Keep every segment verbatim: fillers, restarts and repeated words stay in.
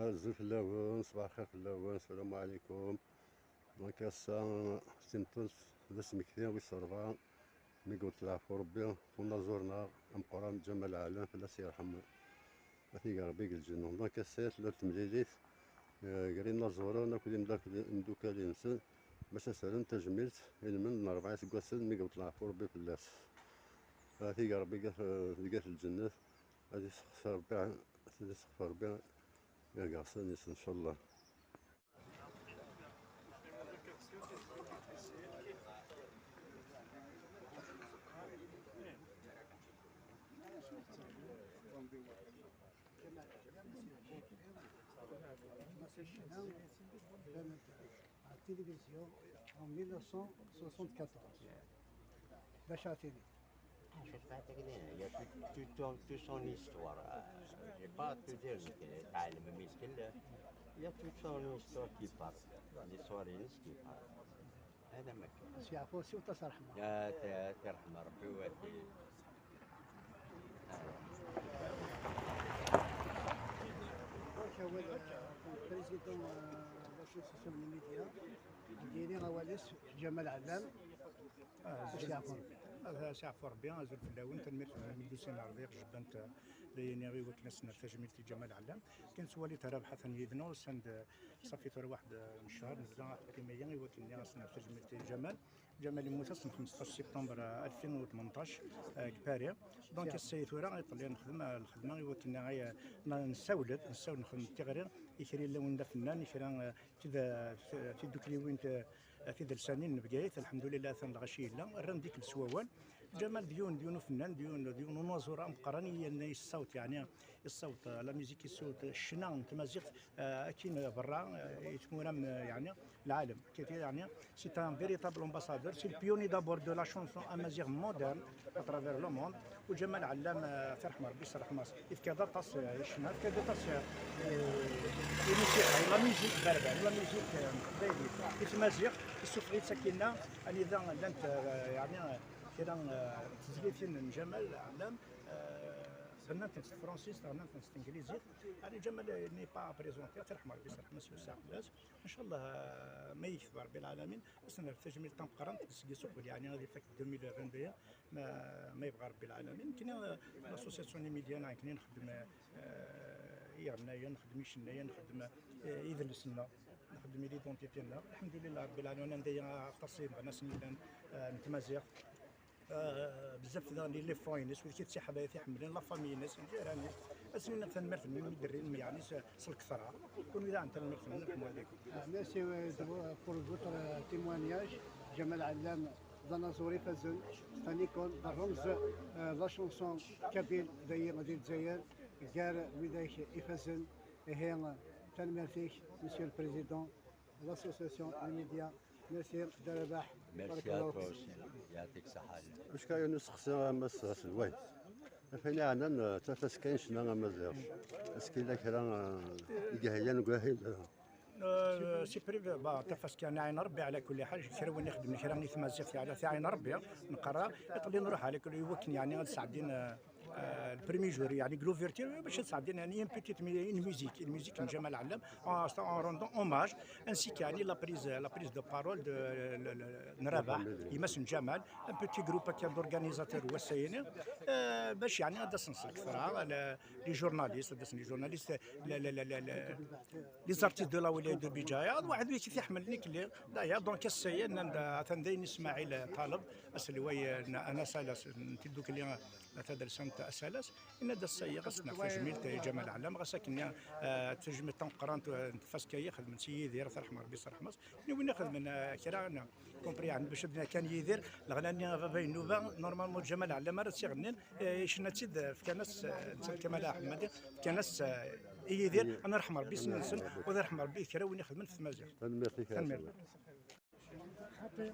Azul fell-awen, ṣbaḥ lxir fell-awen, sslam ɛlikum. Donc ass-a, d timeṭṭut, d asmekti wis ṛebɛa, mi iwet leɛfu Ṛebbi, unaẓur-nneɣ ameqqran Ǧamal Ɛellam, fell-as yerḥem, ad t-ig Ṛebbi deg lǧenna. Donc ass-a tella temlilit, eh, gar inaẓuren akked imdukal-, imdukal-nsen, bac ad s-rren tajmilt i lmend n ṛebɛa iseggasen mi iwet leɛfu Ṛebbi fell-as. Ad t-ig Ṛebbi deg at, deg at lǧennet, ad isexṣer Ṛebbi, ad isexṣer Ṛebbi irgaṣen-is, ncallah. À la télévision en mille neuf cent soixante-quatorze. D acu ara tiniḍ? Je sais pas, il y a tout, tout, tout, tout son histoire. Euh, je vais pas te dire, mais que t'as le même style. Il y a toute son histoire qui parle. L'histoire est qui parle. هذا ما كان. Si yeɛfu, si utaṣ ṛṛeḥma. يا ت-، ترحم ربي ويهديك. Donc, euh, président, euh, de l'association des médias, ad d-yini awal-is Ǧamal Ɛellam. Ah, si yeɛfu. Ah, si yeɛfu Ṛebbi, azul fell-awen, tanemmirt i Lmulud Sidi Ṛebbi, ɣ-jebban-t, ah, d ayen i wakken ad s-nerr tajmilt i Ǧamal Ɛellam. Kan twali-t Rabaḥ atan yid-neɣ, usan-d, ah, ṣafi tura waḥed, ah, n ccher, nebda axeddim-agi i wakken ad s-nerr tajmilt i Ǧamal. Ǧamal yemmut ass n xmesṭac septembre, ah, alfin u tmenṭac, ah, deg Paris. Donc, ass-a tura, iḍelli nexdem, ah, lxedma i wakken ad, ah, n-, nessawel-d, nessawel, nexdem tiɣri i kra yella win d afennan, i kra, ah, tid-, tidukliwin, eh, tidelsanin n Bgayet, lḥemdulillah, atan lɣaci yella, rran-d ikles wawal. Ǧamal d yiwen, d yiwen ufennan, d yiwen, d yiwen unaẓur ameqqran i yerna yessawt, yeɛni, yessawt, eh, la musique, yessawt, eh, ccna n tmaziɣt, eh, akkin, eh, berra, eh, i tmura, eh, yeɛni, lɛalem. Kif, yeɛni, c'est un véritable ambassadeur, c'est le pionnier d'abord de la chanson amazigh moderne à travers le monde. U Ǧamal Ɛellam, eh, ad t-yerḥem Ṛebbi s ṛṛeḥma-s, yefka-d aṭas, eh, i ccna, yefka-d aṭas, eh, i, i musiqa, i la musique berbère, i la musique, eh, n teqbaylit, i tmaziɣt, issufeɣ-itt akkinna, anida llant, eh, yeɛni, eh, kra, eh, n tezlitin n Ǧamal Ɛellam, eh, ɣennant s tefransist, ɣennant s tenglizit. Yeɛni Ǧamal, eh, n'est pas présenté, ad t-yerḥem Ṛebbi s ṛṛeḥma-s, yewseɛ fell-as. Ncallah, eh, ma yekteb Ṛebbi lɛalamin, ad s-nerr tajmilt tameqqrant seg-s uqbel, yeɛni ad ifak deux mille vingt-deux, ma, ma yebɣa Ṛebbi lɛalamin. Nekkni, eh, l'association Imidya, nekkni nxeddem, eh, iɣennayen, nxeddem icennayen, nxeddem, eh, idles-nneɣ, nxeddem l'identité-nneɣ. Lḥemdulillah Ṛebbi lɛalamin, anda i aṭas n yimeɣnasen yellan, eh, n tmaziɣt. Eh, bezzaf daɣen les fans-ines, wid i tt-iḥemmlen, la famille-ines, lǧiran-is. Ad sen-iniɣ tanemmirt-nwen mi d-rrin, yeɛni, s, s lketṛa. Kunwi daɣen tanemmirt-nwen, ṛeḥmu ɛlikum. Ah, merci, euh, de vo-, pour votre, euh, témoignage. Ǧamal Ɛellam d anaẓur ifazen, c'est un icône, d ṛṛemz, euh, la chanson kabyle, dayi di Lezzayer, gar widak ifazen. Ihi, tanemmirt-ik, Monsieur le Président de l'association Imidya. Merci, Dda Rabaḥ. Merci à toi aussi. يعطيك الصحة. Acu kan, ur nesteqsi a Mass Aselway. Afan iɛnan, eh, tafaska n ccna amaziɣ. Est-ce qu'il y a kra, eh, i yeheyyan deg wahil, eh? Euh, c'est privé, bah, tafaska n ɛin Ṛebbi ɛla kulli ḥal, kra win ixeddmen kra i tmaziɣt, yeɛni, ti ɛin Ṛebbi, neqqar, iḍelli nruḥ ɛla kulli, i wakken, yeɛni, ad sɛeddin, euh, euh, le premier jour, yeɛni, deg l'ouverture, bac ad sɛeddin, yeɛni, une petite mu-, une musique, une musique n Ǧamal Ɛellam, en, en rendant hommage, ainsi que, yeɛni, la prise, la prise de parole de, le, le, n Rabaḥ, gma-s n Ǧamal, un petit groupe akka d'organisateurs n wass-ayini, euh, bac, yeɛni, ad d-asen s lketṛa, le, les journalistes, ad d-asen les journalistes, le, le, le, le, le, les artistes de la wilaya de Bidjaya, d waḥed wid i t-iḥemmlen ikelli. D'ailleurs, donc, ass-a, nnan-d, atan dayen Ismaɛil Ṭaleb, aselway n, n Asalas, n tiddukli, n tadelsant Asalas, yenna-d ass-a, ɣas neɣ tajmilt i Ǧamal Ɛellam, ɣas akken, eh, tajmilt tameqqrant, eh, n tfaska-yi, xedmen-tt i Yidir, ad t-yerḥem Ṛebbi s ṛṛeḥma-s. Ni win ixedmen, eh, kra, compris, yeɛni, bac ad kan Yidir, leɣna-nni a baba Yennuba, normalement, Ǧamal Ɛellam ara tt-iɣennin, eh, icenna-tt-id, eh, fkan-as, eh, netta d Kamel Aḥemmadi, fkan-as, eh, i Yidir, ad nerḥem Ṛebbi s nsen, u ad irḥem Ṛebbi kra win ixedmen f tmaziɣt. Tanemmirt-ik a Tanemmirt. Aselway.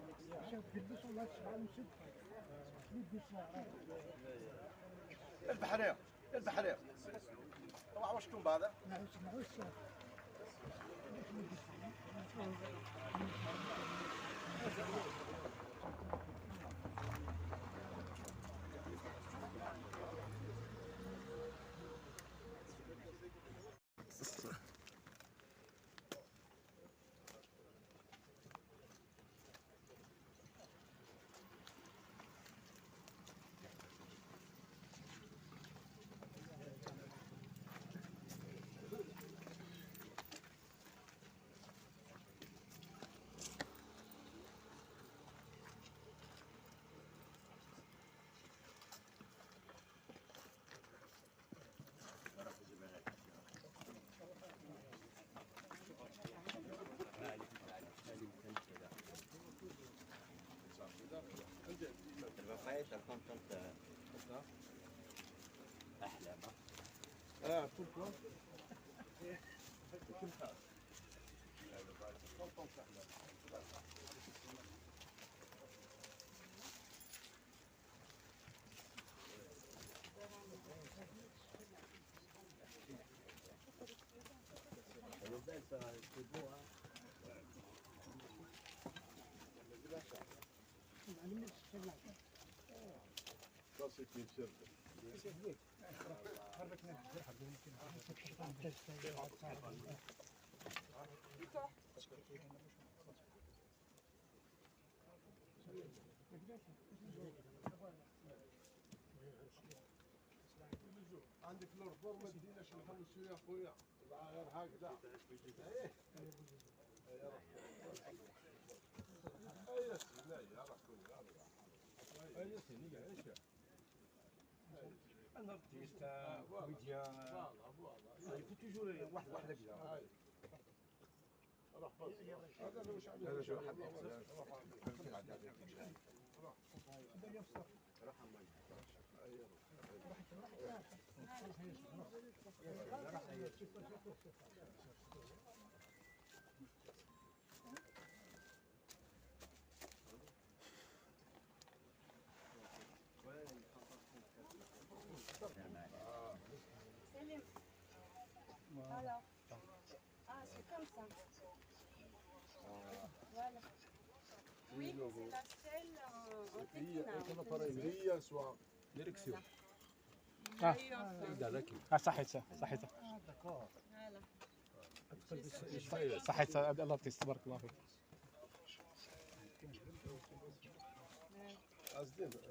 البحرية، البحرية. روح واش كون بعض؟ كنت أحلام. اه، كل بلان. كل حاجة. Ça, c'est une sœur. عندك لوربور ما تديناش نحل شويه خويا. غير هكذا. ايه. ايه، راه. ايه، سيدي، يا راه كل، يا راه. ايه، سيدي، عيش. Un artiste, un comédien. Voilà, voilà. Il faut toujours واحد، واحد هكذا. ايه. روح بس. هذا لو شعب. هذا شو حب. روح. روح. Salim. Alors. Ah, c'est comme ça. Voilà. Oui, c'est la selle en, en tequila, en tequila. هي سوا. ديريكسيون. Voilà. اه، صحيت، صحيت. Voilà. صحيت، الله يبارك، تبارك الله فيك.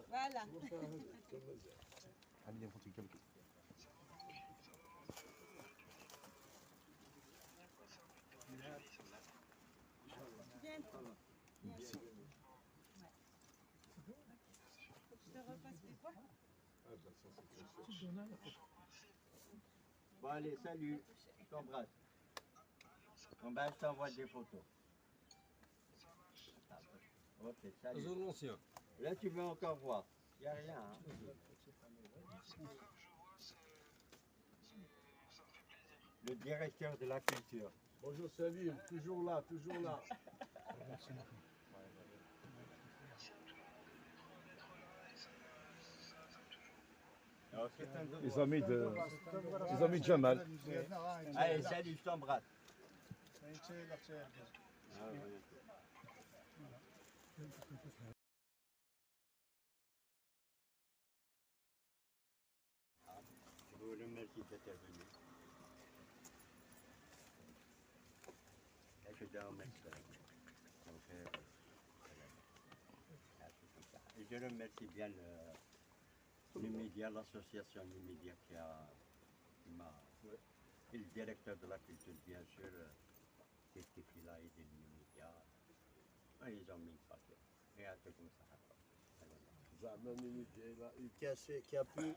Voilà. Bientôt. Bientôt. Ouais. Je te repasse les points. Bon, allez, salut. Je t'embrasse. Bon, ben, je t'envoie des photos. Ok, salut. Bonjour, l'ancien. Là, tu veux encore voir. Il n'y a rien, hein. Le directeur de la culture. Bonjour Salim, toujours là, toujours là. Alors, c'est un devoir. Les amis de, les amis de Jamal. Allez, salut, je t'embrasse. Ah, ouais. Je vous remercie d'être venu. Et je vous remercie. Donc, euh, voilà. Et je remercie bien le, les médias, l'association des médias qui a, qui m'a, et le directeur de la culture, bien sûr, euh, qui, qui, qui l'a aidé, les médias. Ah, ils ont mis le paquet. Et à tout comme ça. زعما ميني ديالها. Qui a, qui a pu,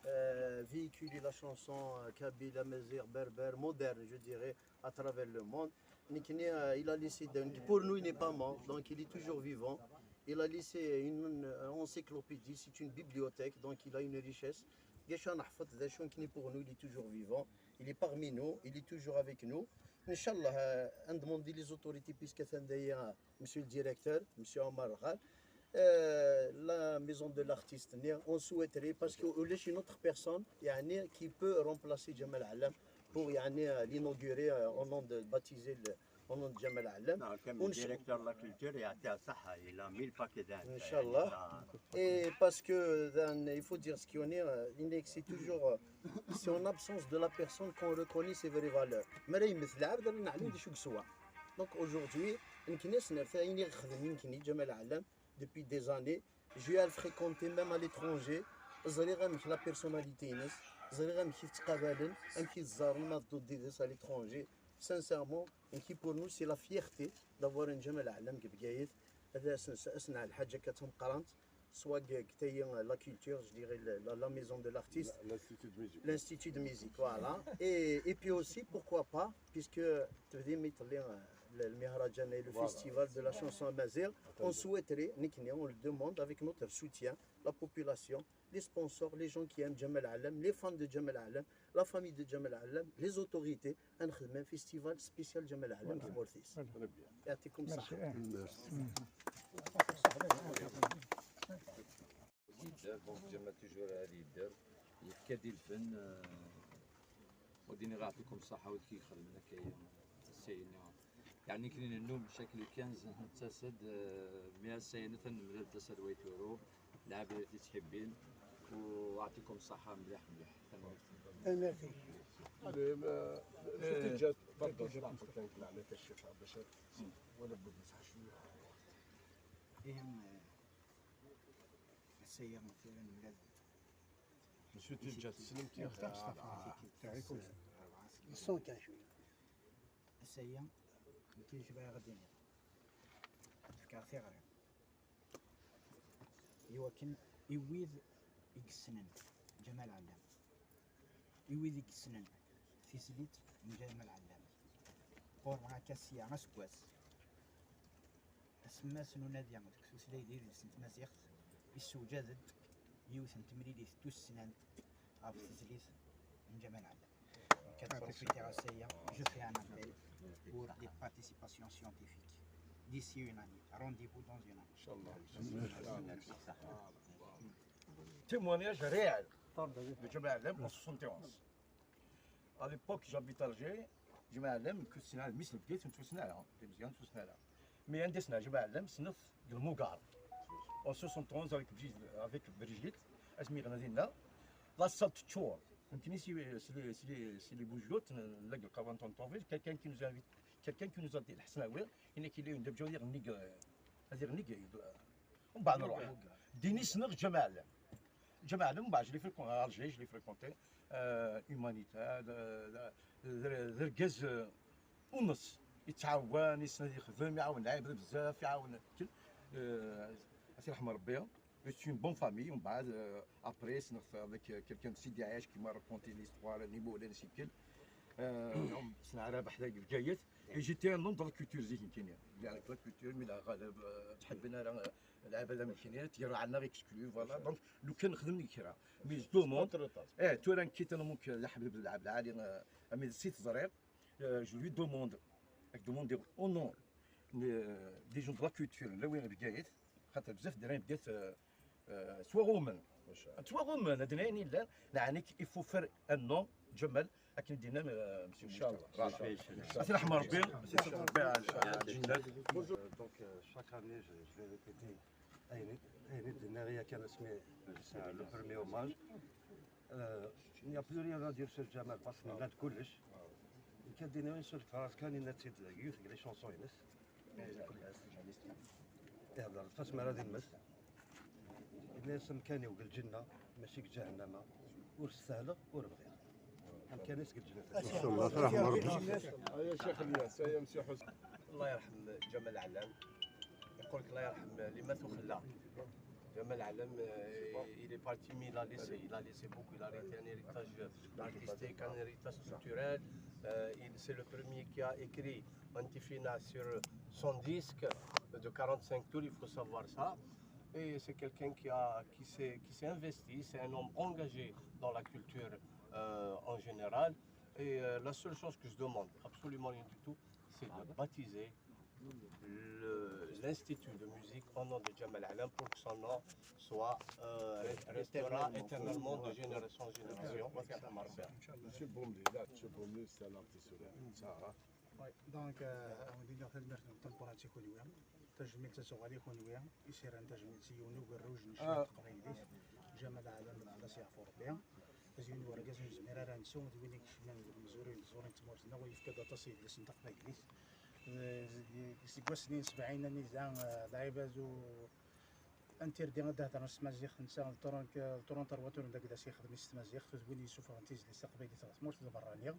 euh, véhiculer la chanson, euh, kabyle, amazigh, berbère, moderne, je dirais, à travers le monde. Nekni, euh, il a laissé de, pour nous, il n'est pas mort, donc il est toujours vivant. Il a laissé une, une encyclopédie, c'est une bibliothèque, donc il a une richesse. Gacha Nahfat, Dachon, qui pour nous, il est toujours vivant. Il est parmi nous, il est toujours avec nous. Inch'Allah, euh, on demande les autorités, puisque c'est un d'ailleurs, monsieur le directeur, monsieur Omar Ghal, euh, la maison de l'artiste, on souhaiterait, parce que y a une autre personne, يعني, qui peut remplacer Jamal Allam pour, يعني, euh, l'inaugurer, euh, au nom de, baptiser le, au nom de Jamal Allam. Non, comme le directeur de la culture, il a été à Saha, il a mis le paquet d'un. Inch'Allah. Et parce que, euh, il faut dire ce qu'on est, euh, c'est toujours, euh, c'est en absence de la personne qu'on reconnaît ses vraies valeurs. ما راه يمثل العبد، رانا نعلم دي شو سوا. Donc aujourd'hui, nekni ass-a, ayen i ixdem nekni Jamal Allam, depuis des années. J'ai eu à le fréquenter même à l'étranger. ẓriɣ amek la personnalité-ines, ẓriɣ amek i tettqabalen, amek i teẓẓaren ma tedduḍ yid-s à l'étranger. Sincèrement, nekni pour nous, c'est la fierté d'avoir un Jamal Allam deg Bgayet. Hada ass n, ass n lḥaǧa akka d tameqqrant, soit deg, deg tayi, la culture, je dirais, la, la, la maison de l'artiste. L'Institut de musique. L'Institut de musique, voilà. Et, et puis aussi, pourquoi pas, puisque tebdim iṭelli, euh, Le, le Mihrajan et le festival de la chanson amazigh, on souhaiterait, nekkni, on le demande avec notre soutien, la population, les sponsors, les gens qui aiment Jamal Alem, les fans de Jamal Alem, la famille de Jamal Alem, les autorités, ad nexdem un festival spécial Jamal Alem di tmurt-is. Voilà. Très bien. يعطيكم الصحة. Donc, Jamal toujours ad yedder, yefka-d i lfen, euh, ur d-iniɣ aɛṭikum ṣṣeḥḥa wid i ixedmen akka-ya, ass-a-ina. Yeɛni, kra nennum chaque le quinze nettas-d, euh, mi ass-a-ina ad nemlal d ass n wayt uru, lɛebd i t-ittḥibbin, u aɛṭikum ṣṣeḥḥa mliḥ mliḥ. Tanemmirt. Allez, euh, c'est déjà, pardon, je vais prendre quelqu'un qui m'a mis quelque chose à Bachar. Voilà, bon, ça, je suis. Ihi, ass-agi tura nemlal. Monsieur Tijjat, tessnem-t-id. Yeṣṣun kan cwiya. Ass-agi nekk acu bɣiɣ ad d-iniɣ, ad d-fkeɣ tiɣri i wakken i wid i yessnen Ǧamal Ɛellam, i wid i yessnen tizlit n Ǧamal Ɛellam, qurbeɣ akka sya aseggas. Asemmas n unadi deg tutlayt d yidles n tmaziɣt, yessewjad-d yiwet n temlilit tussnant ɣef tezlit n Ǧamal Ɛellam. Nekk ad profitiɣ ass-agi, je fais un appel pour des participations scientifiques d'ici une année. Rendez-vous dans une année. Inchallah. Témoignage réel de Ǧamal Ɛellam en soixante et onze. À l'époque, j'habite Alger. Ǧamal Ɛellam, ur t-ssneɣ ara, d mmi-s n Bgayet, ur t-ssneɣ ara, d ameẓyan, ur t-ssneɣ ara. Mi anda ssneɣ Ǧamal Ɛellam, ssneɣ-t deg lmugar. En soixante et onze avec Brigitte, avec Brigitte, asmi ɣna dinna, la salle teččur. Nekkni si, si les, si les, si les Bougeots, la Guelkabane Tontonville, quelqu'un qui nous invite, quelqu'un qui nous a dit, Ḥsen Awer, yenna-k yella une debjo ad iɣenni, ad iɣenni, umbeɛd nruḥ. Din i ssneɣ Ǧamal Ɛellam. Ǧamal Ɛellam, umbeɛd, je l'ai fréquenté à Alger, je l'ai fréquenté, euh, humanitaire, d, d, d, d argaz, euh, unes, yettɛawan, yessen ad yexdem, iɛawen lɛibad bezzaf, iɛawen, euh, ad t-yerḥem Rebbi. C'est une bonne famille, umbeɛd, euh, après, ssneɣ-t avec, euh, quelqu'un de Sidi Ɛic qui m'a raconté l'histoire, n imawlan-is i kkl. Euh, ssneɣ Rabaḥ dagi Bgayet. Et j'étais un homme de la culture zik nekkini. Yeɛni la culture, mi la ɣaleb, euh, ttḥibben ara, euh, lɛibad am nekkini, tgerraɛ-nneɣ exclu, voilà. Donc, lukan nexdem kra. Mais je demande, eh, tura nekkini tana mumkin d aḥbib d lɛebd lɛali, euh, ami d si teẓriḍ, euh, je lui demande, ad k-demandiɣ au nom, euh, des gens de la culture, n lawi n Bgayet, xaṭer bezzaf dderya n Bgayet, euh, euh, ttwaɣummen. Ttwaɣummen, ad d-nini llan, neɛni il faut faire un nom, Ǧamal, akken d-yenna, euh, monsieur le ministre. Inchallah. Ad t-yerḥem Rebbi, ad t-yerḥem Rebbi, euh, lǧennet. Euh, donc, euh, chaque année, je, je vais répéter. Ayen i d-nniɣ yakan asmi, c'est le premier hommage. Euh, il n'y a plus rien à dire sur Ǧamal parce que nenna-d kullec. Nekk ad d-iniɣ une seule phrase kan, yenna-tt-id deg yiwet n les chansons-ines. Ihder-d ɣef asmi ara d-immet. Yenna-yas amkan-iw deg lǧenna, mačči deg ǧahennama. Ur stahleɣ, ur bɣiɣ. Amkan-is deg lǧenna. Aya Ccix Lyas, aya Msi Ḥusen. الله يرحم جمال علام. يقول لك الله يرحم اللي مات وخلاه. جمال علام, euh, il est parti, mais il a laissé, il a laissé beaucoup, il a laissé un héritage artistique, un héritage culturel. Euh, il, c'est le premier qui a écrit Antifina sur son disque de quarante-cinq tours, il faut savoir ça. Et c'est quelqu'un qui a, qui s'est, qui s'est investi, c'est un homme engagé dans la culture, euh, en général. Et, euh, la seule chose que je demande, absolument rien du tout, c'est de baptiser le, l'institut de musique au nom de Ǧamal Ɛellam pour que son nom soit, euh, restera éternellement de génération en génération. Monsieur Bomli, là, monsieur Bomli, c'est un artiste. Ça, hein. Oui, donc, euh, on dit que c'est un temporaire, c'est connu, hein. Tajmilt ad tuɣal i kunwi, isiran tajmilt i yiwen ugerruj n ccna n teqbaylit, Ǧamal Ɛellam, Lɛebd ad s-yeɛfu Rebbi. D yiwen n urgaz ur nezmir ara ad nettu, d win i ikecmen deg umzur n tẓuri n tmurt-nneɣ, u yefka-d aṭas i yidles n teqbaylit. Eh, seg wass-nni n sebɛin anida, eh, lɛibad u, antirdi ad d-hedren s tmaziɣt, netta d trente, trente-trois tours n dagla s yexdem s tmaziɣt, u d win yessufɣen tizlit taqbaylit ɣer tmurt d berrani.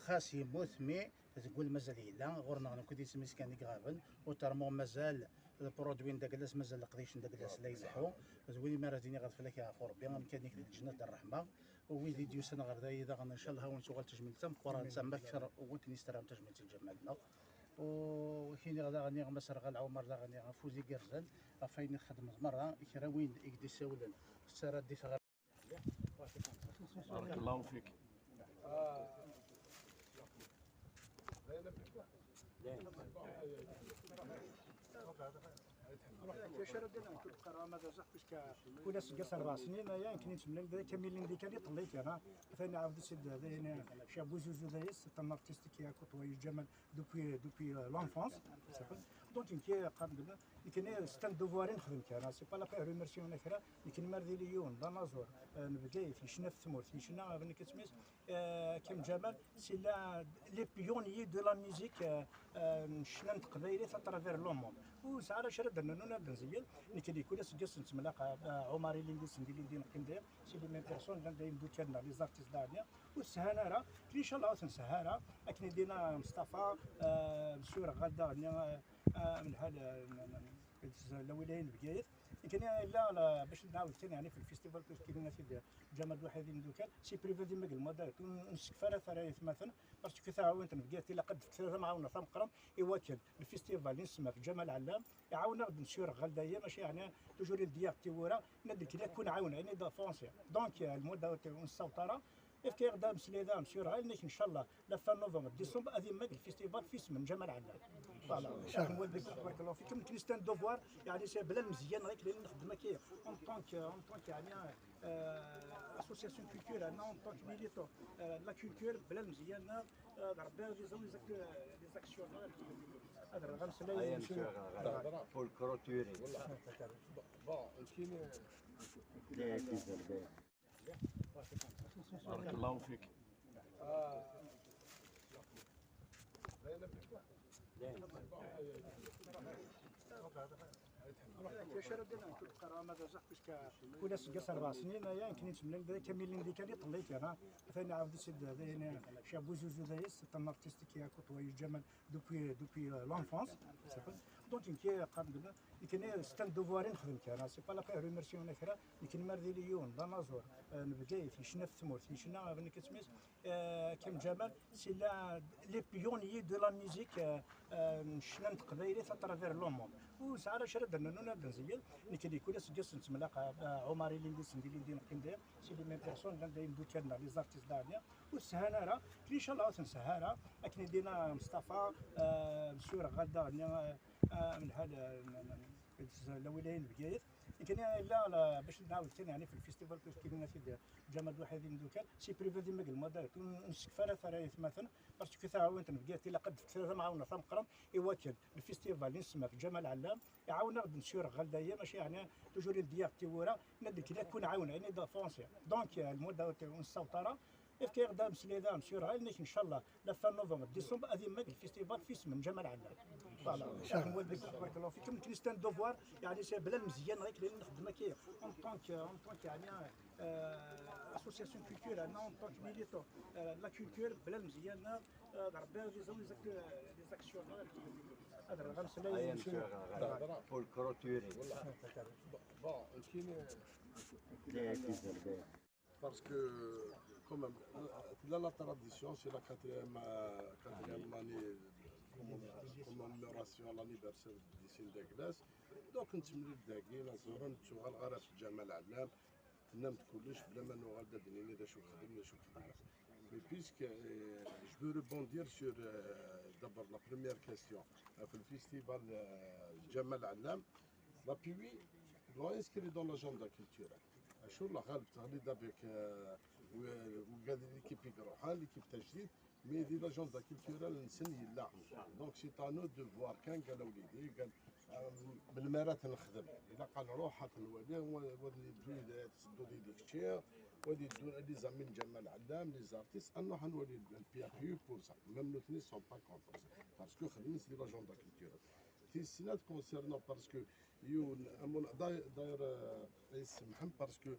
Xas yemmut, mi deg wul mazal yella, ɣur-neɣ nekkni d isem-is kan i iɣaben, u termu mazal produit n dagla-s, mazal leqdic n dagla-s la ileḥḥu. D win mi ara d-iniɣ ad fell-ak yeɛfu Rebbi, amkan-ik di lǧennet d ṛṛeḥma. U wid i d-yusan ɣer dayi daɣen, ncalleh ad wen-tuɣal tejmilt tameqqrant am akter n wakken i s-terram tajmilt i lǧamal-nneɣ. U kiniɣ daɣen iɣ Mass Rɣal Ɛumar daɣen ɣef wid igerrzen, ɣef ayen i txedmeḍ merra, kra win i k-d-isawlen, tettarra-d i tɣerma. بارك الله فيك. كاش راه دينا كل قرار ما بزاف، بيسك كل سقس أربع سنين، يا يمكن نتمنى كامل اللي كان يطلع كان. ثاني عاود سيد، ثاني شاب وزوزو ذايس، تم ارتستيك يا كوتوي جمال. دوبوي دوبوي لونفونس. دونك نكي قام قلنا لكن ستان دوفواري نخدم كان، سي با لا بير ريميرسيون كرا. لكن مار دي ليون دانازور، نبقايت يشنا في الثمور، يشنا بني كتميس. كم جمال سي لا لي بيونيي دو لا ميوزيك. نشنا نتقبايلي اترافير لو موند. وسعى راه شرد انه نبدا نزيد. نكي كل سقس نتملاقى عمر اللي ندير سندي اللي ندير نقيم داير. سي لي ميم بيرسون اللي دايم دوكان لي زارتيست دارني. والسهانة راه ان شاء الله تنسهى راه. اكن يدينا مصطفى، مسيو رغال داغني، من هاد لا ولاية بقايت. يمكن لا باش نعاود ثاني يعني في الفيستيفال كيف كيف قلنا في جمال الوحيدين دوكان سي بريفي ديما قال الموضوع نسكفى راه ثرايث مثلا. باسكو تعاونت بقايت الا قد ثلاثه معاونه ثمقرن. ايوا كان الفيستيفال اللي نسمى في جمال علام يعاون غد مسيو رغال دايا ماشي يعني توجور الديار تيورا. نادي كي يكون عاون يعني دافونسيا. دونك الموضوع نصوت راه افتي غدا مسلي ذا مسيو راه انك ان شاء الله لا فان نوفمبر ديسمبر غادي يمد الفيستيفال في اسم جمال عدنان. فوالا شكرا والديك بارك الله فيكم. كريستيان دوفوار يعني سي بلا المزيان غير كلين نخدم كي اون طونك اون طونك يعني اسوسياسيون كولتورال اون طونك ميليتون لا كولتور بلا المزيان. ربي لي زون لي زاكسيون هذا الرغم سلا. فولكلور تيوري. بون كاين بارك الله فيك. كاش راه دينا كل قرار ما بزاف بيسك كل سقس اربع سنين، يا يمكن نتمنى كامل اللي كان يطلع كان. ثاني عاود سيد ثاني شاب وزوزو ذايس تم ارتستيك يا كوتوي جمال دوبوي دوبوي لونفونس. دونك نكي قام قلنا لكن ستان دوفواري نخدم كان، سي با لا بير ريميرسيون كرا. لكن مار دي ليون دانازور، نبقايت يشنا في الثمور يشنا بني كتميس. كم جمال سي لا لي بيونيي دو لا ميوزيك. نشنا نتقبايلي اترافير لو موند. وسعى راه شرد انه نبدا نزيد. نكي كل سقس نتملاقى عمر اللي ندير سندي اللي ندير نقيم داير سي لي ميم بيرسون اللي دايم دوكان لي زارتيست دارني. والسهانة راه ان شاء الله تنسهى راه. اكن يدينا مصطفى، مسيو رغال داغني، من هاد لا ولاية بقايت. يمكن لا باش نعاود ثاني يعني في الفيستيفال كيف كيف قلنا في جمال الوحيدين دوكان سي بريفي ديما قال الموضوع نسكفى راه ثرايث مثلا. باسكو تعاونت بقايت الا قد ثلاثه معاونه ثمقرن. ايوا كان الفيستيفال اللي نسمى في جمال علام يعاون غد مسيو رغال دايا ماشي يعني توجور الديار تيورا. نادي كي يكون عاون يعني دافونسيا. دونك الموضوع نصوت راه افتي غدا مسلي ذا مسيو رغال انك ان شاء الله لا فان نوفمبر ديسمبر غادي يمد الفيستيفال في اسم جمال عدنان. فوالا شكرا والديك بارك الله فيكم. كريستيان دوفوار يعني سي بلا المزيان غير كلين نخدم كي اون طونك اون طونك يعني اسوسياسيون كولتورال اون طونك ميليتون لا كولتور بلا المزيان. ربي لي زون لي زاكسيون هذا الرغم سلا. فولكلور تيوري. بون كاين Parce que, quand même, la, la tradition, c'est la quatrième, euh, quatrième année, commém-, commémoration à l'anniversaire de Sinde Glace. Donc, نتمنى داكي نزورا نتشوغل غرف جمال علام. تنمت كلش بلا ما نوغل دا دنيني دا شو خدم دا شو خدم. Mais puisque, euh, je veux rebondir sur, euh, d'abord la première question. في الفيستيفال جمال علام. La pluie doit inscrire dans l'agenda culturel. شو الله غالب تغليد avec l'équipe يقروحان l'équipe تجديد. Mais دي l'agenda culturel نسن يلا. Donc c'est à nous de voir كان قال وليدي قال بالمرات نخدم. الا قال روح حتنولي ودي دوي تسدو دي ديكتشير ودي دو لي زامي جمال علام لي زارتيست انه حنولي البيابيو بور سا. ميم نوتني سون با كونتر سا. باسكو خدمت دي l'agenda culturel. تي سينات كونسيرنون باسكو يو امون داير يسمحم باسكو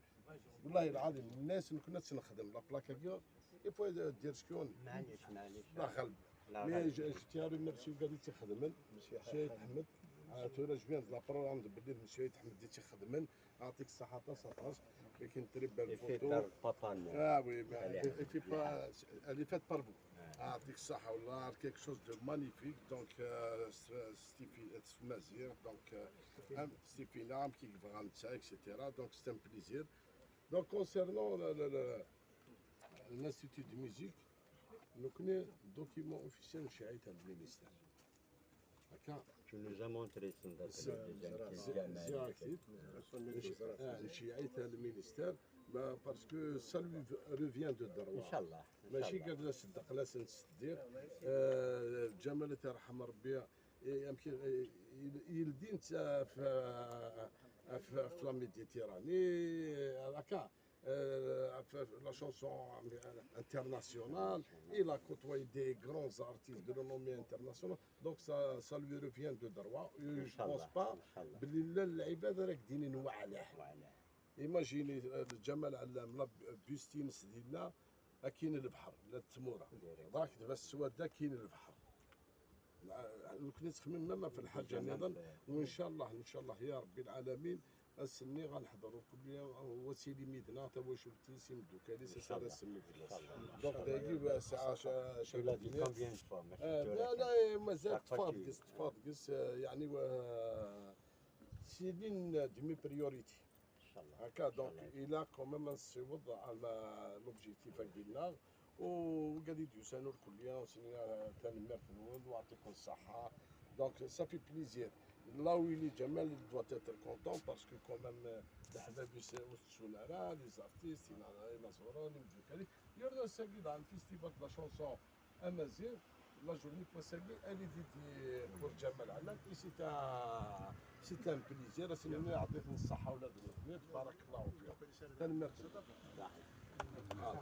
والله العظيم الناس اللي كنا تنخدم لا بلاك هكا. اي فوا دير شكون؟ معليش معليش. الله غالب. مي جو تيان ريميرسي كاع اللي تيخدمن. مسيو حيد حمد. تورا جو فيان دو لا بارول عند بلي مسيو حيد حمد اللي تيخدمن. يعطيك الصحة تاع سطاس. لكن تري بال فوتو. اه وي. اي في با الي فات بار فو. يعطيك الصحة والله، quelque chose de magnifique. Donc, euh, s- s- Stéphie- s- Mazir, donc, euh, am- Stéphina, am kif yebɣa netta, et cetera. Donc, c'est un plaisir. Donc, concernant le- le- le- l'Institut de musique, donc, le document officiel, c'est le ministère. D'accord. Tu nous as montré son C'est- c'est- c'est- c'est- نشيعيتها للمينيستير، ما- parce que ça lui revient de droit. إن شاء الله. ماشي قاعد نصدق لا سنصدق. آه، جمال يرحم ربي، إيه، يمكن، إيه، يلدي انت في في في la Méditerranée، هكا. Euh, la chanson internationale, il a côtoyé des grands artistes de renommée internationale, donc ça, ça lui revient de droit. Je pense pas. باللي لا، العباد راك دينين وعلاه. Imaginez, euh, جمال علام، la Bustine, سدينا، كاين البحر، لا التمورة. ضاك دابا السواد كاين البحر. نكون نتخمم même في الحاجة نظن، وإن شاء الله، إن شاء الله يا ربي العالمين، السني غنحضروا كل يوم، هو سيدي ميدنا، تا هو شفتي سي مدوكالي، سي سارة سمي فلاس. دونك دايكي ساعة شا- شا- لا، لا، مازال تفاضقس، تفاضقس، آه، يعني، و- سي لين ديمي بريوريتي. إن شاء الله. هكا، دونك، إلا كومون نصيوض على لوبجيكتيف هاكي لنا، وقاعد يدوسانو الكلية، وسنينا تنميرت نون، ويعطيكم الصحة. دونك، سا في بليزير. لا ويلي جمال دوا تيتر كونتون، باسكو كومون، الحباب يسوسونا راه، لي زارتيست، ينا، ينا زورون، يمجو كالي. يورنا ساكي دان فيستيفال دو لا شونسون. Amazir, la journée pour Sagi, elle est dédiée pour Jamal Alak. Et c'est un, c'est un plaisir. C'est une heure de صحة ولا de تبارك الله فيك. تنمرت. آه.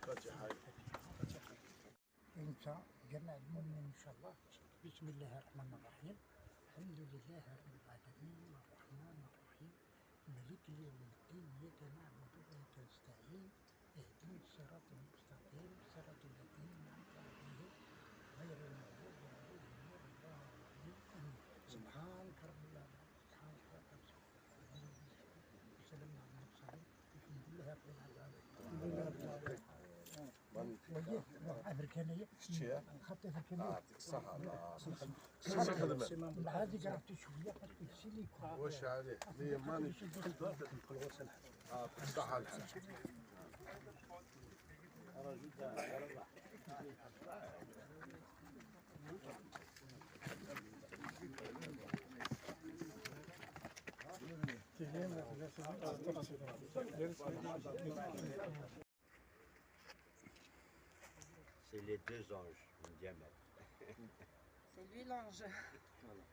فاتحة. انت جمع المؤمنين ان شاء الله. بسم الله الرحمن الرحيم. الحمد لله رب العالمين الرحمن الرحيم مالك يوم الدين، إياك نعبد وإياك نستعين، اهدنا الصراط المستقيم، صراط الذين أنعمت عليهم، غير المغضوب عليهم ولا الضالين. آمين. سبحانك رب العالمين، سبحانك رب العالمين. وسلام على المرسلين، الحمد لله رب العالمين. وي، روح أفريكانية. شتي؟ الخط أفريكانية. آه، يعطيك الصحة. الله. العادي راه شوية، parce que c'est les quoi. واش عليه؟ مي ماني. آه، يعطيك الصحة الحاج. C'est les deux anges, Diamant. C'est lui l'ange. Voilà.